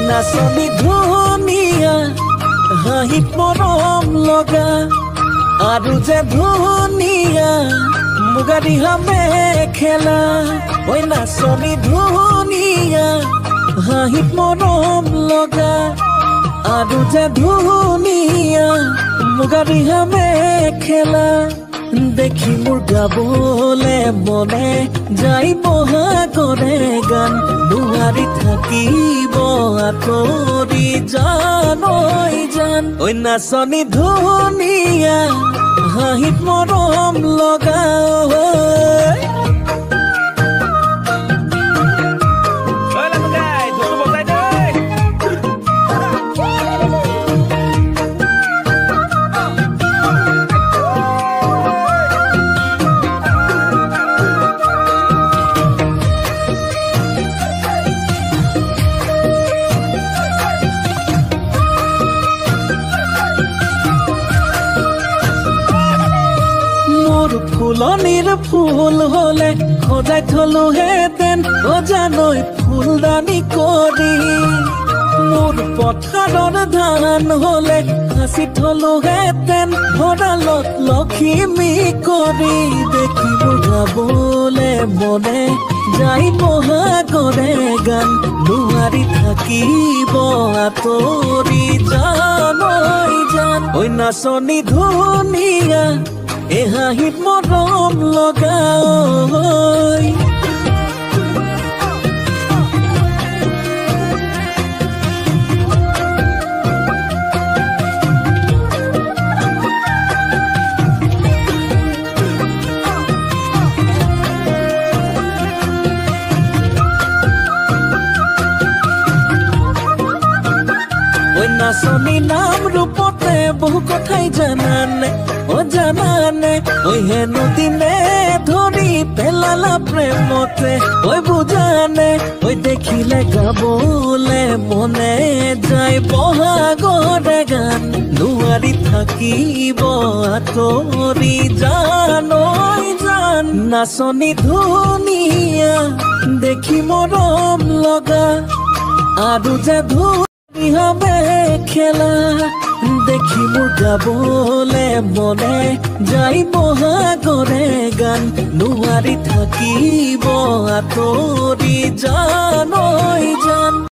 নাচনী ধুনীয়া হাঁহিত মৰম লগা আৰু যে ধুনীয়া মুগা ৰিহা মেখেলা। ঐ নাচনী ধুনীয়া হাঁহিত মৰম লগা আৰু যে ধুনীয়া মুগা ৰিহা মেখেলা। দেখি মোৰ গাবলে মনে যাই বহাগৰে গান, নোৱাৰি থাকিব আঁতৰি জান ঐ জান। ঐ নাচনী ধুনীয়া হাঁহিত মৰম লগা। ফুলনিৰ ফুল হলে সজাই থলোহেঁতেন অজানৈ ফুলদানি কৰি। মোৰ পথাৰৰ ধান হলে সাঁচি থলোহেঁতেন ভঁৰালত লখিমী কৰি। দেখি মোৰ গাবলে মনে যাই বহাগৰে গান, নোৱাৰি থাকিব আঁতৰি জান ঐ জান। ঐ নাচনী ধুনীয়া এ হাঁহিত মৰম লগা। ঐ নাচনী নাম ৰূপতে বহু কথাই জানানে অ জানানে। ঐ হেনো দিনে ধৰি পেলালা প্ৰেমতে ঐ বুজানে। ঐ দেখিলে গাবলে মনে যায় বহাগৰে গান, নোৱাৰি থাকিব আঁতৰি জান ঐ জান। নাচনী ধুনীয়া দেখি মৰম লগা আৰু যে ধুনীয়া মেখেলা। দেখি মোৰ গাবলে মনে যাই বহাগৰে গান, নোৱাৰি থাকিব আঁতৰি জান ঐ জান।